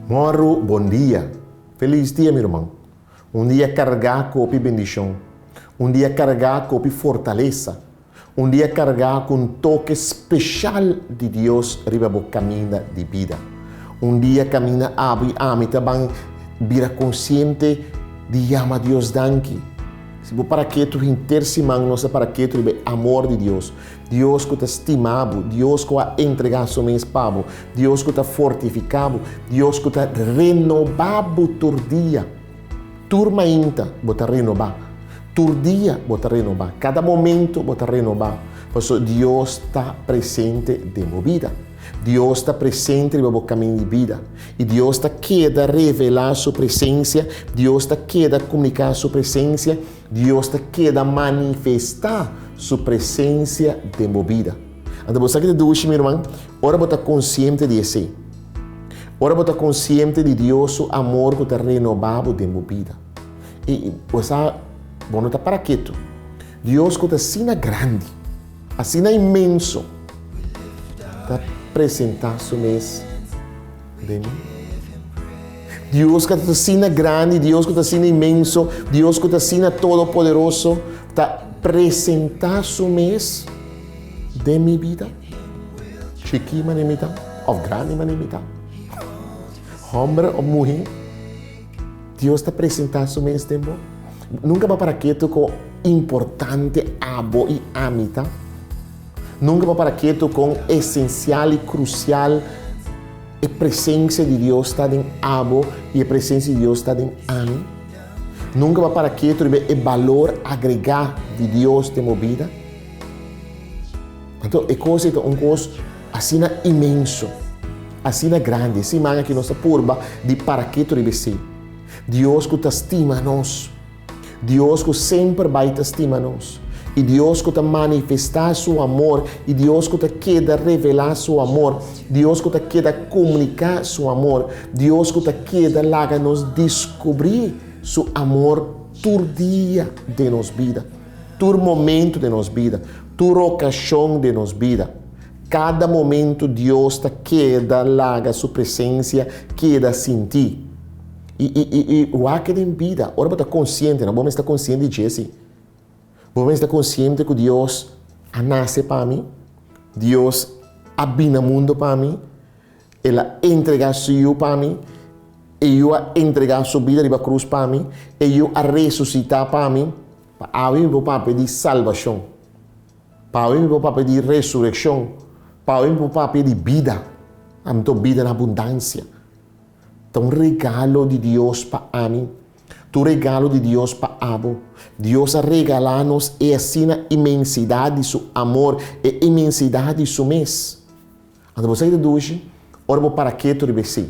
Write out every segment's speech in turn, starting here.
Mòru bon dia. Felis dia mi ruman. Un dia kargá ku hopi bendishon. Un dia kargá ku hopi fortalesa. Un dia kargá ku un toke speshal di Dios riba bo kaminda di bida. Un dia kaminda abo i ami ta ban bira konsiente di yama Dios danki. Si bo para ketu henter siman nos ta para ketu riba e amor di Dios. Dios ku ta stima bo, Dios ku a entregá su mes pa bo, Dios ku ta fortifiká bo, Dios ku ta renobá bo tur dia. Tur mainta bo ta renobá. Tur dia bo ta renobá. Kada momento bo ta renobá. Pasobra Dios ta presente den bo bida. Dios ta presente riba bo kamin di bida. I Dios ta keda revelá su presensia. Dios ta keda komuniká su presensia. Dios ta keda manifestá su presensia den bo bida. Anto bo sa ki ta dushi, mi ruman? Ora bo ta konsiente di esei. Ora bo ta konsiente di Dios su amor ku ta renobá bo den bo bida. I bo sa, bo no ta para ketu. Dios ku ta asina grandi, asina inmenso, ta presentá su mes den mi. Dios ku ta asina grandi, Dios ku ta asina inmenso, Dios ku ta asina todopoderoso, ta presentá su mes den mi bida. Chikí manera mi ta òf grandi manera mi ta, hòmber òf muhé, Dios ta presentá su mes den bo. Nunka bo a para ketu kon importante abo i ami ta. Nunka bo a para ketu kon esensial i krusial e presensia di Dios ta den abo i e presensia di Dios ta den ami. Nunka bo a para ketu riba e balor agregá di Dios den bo bida. Anto e kos ei ta un kos asina inmenso, asina grandi. E siman aki nos ta purba di para ketu riba esei. Dios ku ta stima nos. Dios ku semper bai ta stima nos. I Dios ku ta manifestá su amor. I Dios ku ta keda revelá su amor. Dios ku ta keda komuniká su amor. Dios ku ta keda laga nos diskubrí su amor tur dia den nos bida. Tur momento den nos bida, tur okashon den nos bida, kada momento Dios ta keda laga su presensia keda sinti. I, i, i, i wak den bida, ora bo ta konsiente, no? Bo mester ta konsiente di dje si. Bo mester ta konsiente ku Dios a nase pa mi, Dios a bini na mundo pa mi, El a entregá su Yu pa mi, e Yu a entregá su bida riba krus pa mi, e Yu a resusitá pa mi, pa awe mi por papia di salbashon, pa awe mi por papia di resurekshon, pa awe mi por papia di bida, anto bida na abundansia. Ta un regalo di Dios pa ami, ta un regalo di Dios pa abo. Dios a regalá nos e asina inmensidat di su amor, e inmensidat di su mes. Anto bo sa ki ta dushi? Ora bo para ketu riba esei.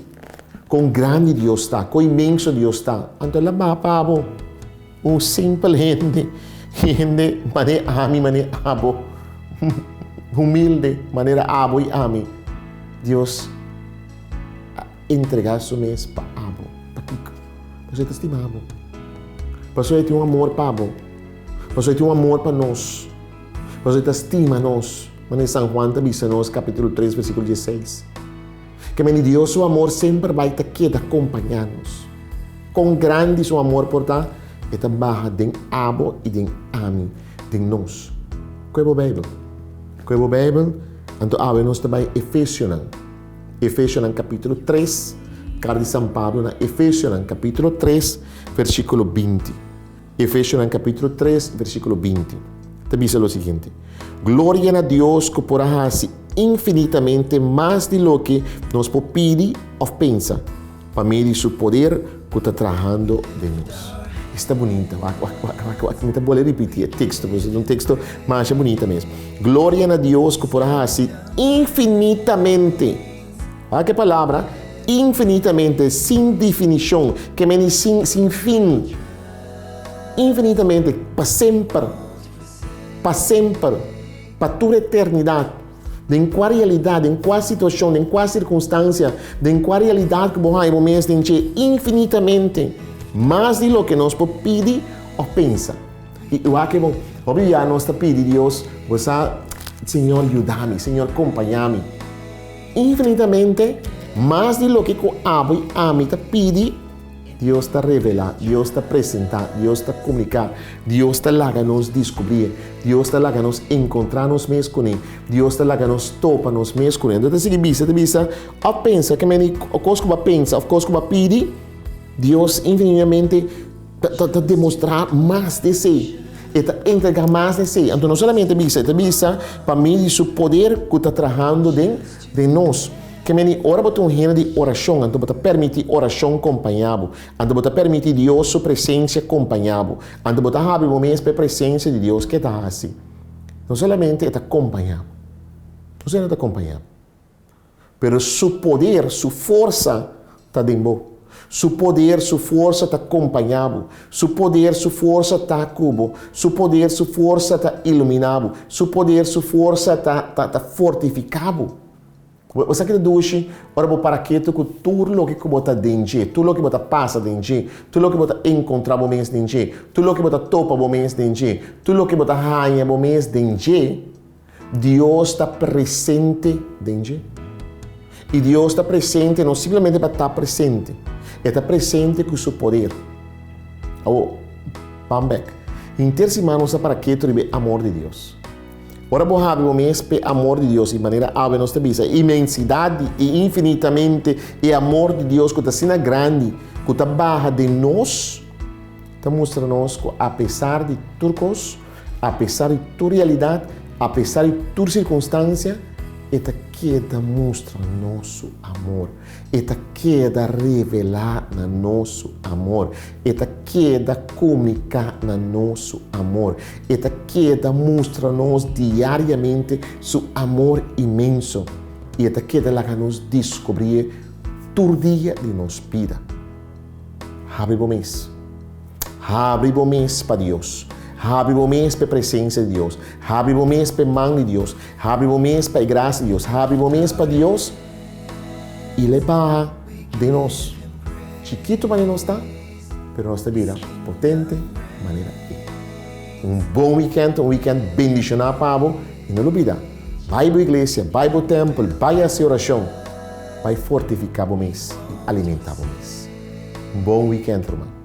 Kon grandi Dios ta, kon inmenso Dios ta. Anto el a baha pa bo, un simpel hende, hende manera ami, manera abo, humilde manera abo i ami. Dios a entregá su mes pa abo. Pakiko? Pasobra e ta stima bo. Pasobra e tin un amor pa bo. Pasobra e tin un amor pa nos. Pasobra e ta stima nos. Manera San Juan ta bisa nos, capítulo 3, versículo 16. Ke meni Dios su amor semper bai ta keda kompañá nos. Kon grandi su amor por ta, e ta baha den abo i den ami, den nos. Koe bo Beibel. Koe bo Beibel, anto awe nos ta bai Efesionan. Efesionan capítulo 3, karta di San Pablo na Efesionan capítulo 3, versículo 20. Efesionan capítulo 3, versículo 20, ta bisa lo siguiente, Gloria na Dios cu por a haci infinitamente mas di loke nos por pidi of pensa, pa medio di su poder cu ta trahando den nos. Esta bunita! Wak, wak, wak, wak, wak. Mi ta bolbe ripiti e texto, pasobra ta un texto masha bunita mes. Gloria na Dios cu por a haci infinitamente. Wak e palabra, infinitamente, sin definicion, ke meni sin, sin fin. Infinitamente, pa semper, pa semper, pa tur eternidat. Den kua realidat, den kua situashon, den kua sirkunstansia, den kua realidat ku bo haña bo mes den dje infinitamente mas di loke nos por pidi òf pensa. I wak e bon, hopi bia nos ta pidi Dios, bo sa, Señor yuda mi, Señor kompañá mi. Infinitamente. Mas di loke ku abo i ami ta pidi, Dios ta revelá, Dios ta presentá, Dios ta komuniká, Dios ta laga nos diskubrié, Dios ta laga nos enkontrá nos mes kuné, Dios ta laga nos topa nos mes kuné. Anto ta sigui bisa, ta bisa, òf pensa ke meni kos ku bo a pensa òf kos ku bo a pidi, Dios infinitamente ta ta demostrá mas di esei. E ta entregá mas di esei. Anto no solamente bisa, e ta bisa pa medio di su poder ku ta trahando den den nos. Ke meni ora bo ta un hende di orashon, anto bo ta permití orashon kompañá bo. Anto bo ta permití Dios su presensia kompañá bo. Anto bo ta habri bo mes pa e presensia di Dios. Ke ta hasi? No solamente e ta kompañá bo, no solamente e ta kompañá bo, pero su poder, su forsa ta den bo. Su poder, su forsa ta kompañá bo. Su poder, su forsa ta ku bo. Su poder, su forsa ta iluminá bo. Su poder, su forsa ta ta ta fortifiká bo. Bo sa ki ta dushi ora bo para ketu ku tur loke ku bo ta den dje, tur loke bo ta pasa den dje, tur loke bo ta enkontrá bo mes den dje, tur loke bo ta topa bo mes den dje, tur loke bo ta haña bo mes den dje, Dios ta presente den dje. I Dios ta presente no simplemente pa ta presente, e ta presente ku su poder. Awor, ban bèk. Henter siman nos ta para ketu riba e amor di Dios. Ora bo habri bo mes p'e amor di Dios i manera awe nos ta bisa e inmensidat di i infinitamente e amor di Dios ku ta asina grandi ku ta baha den nos, ta mustra nos ku apesar di tur kos, apesar di tur realidat, apesar di tur sirkunstansia, e ta keda mustra nos su amor. E ta keda revelá na nos su amor. E ta keda komuniká na nos su amor. E ta keda mustra nos diariamente su amor inmenso. I e ta keda laga nos diskubrié tur dia di nos bida. Habri bo mes. Habri bo mes pa Dios. Habri bo mes pa e presensia di Dios. Habri bo mes pa e man di Dios. Habri bo mes pa e grasia di Dios. Habri bo mes pa Dios i lei baha den nos. Chikitu manera nos ta, pero nos ta bira potente manera e. Un bon weekend, un weekend bendishoná pa bo i no lubida, bai bo iglesia, bai bo tempel, bai hasi orashon, bai fortifiká bo mes i alimentá bo mes. Un bon weekend ruman.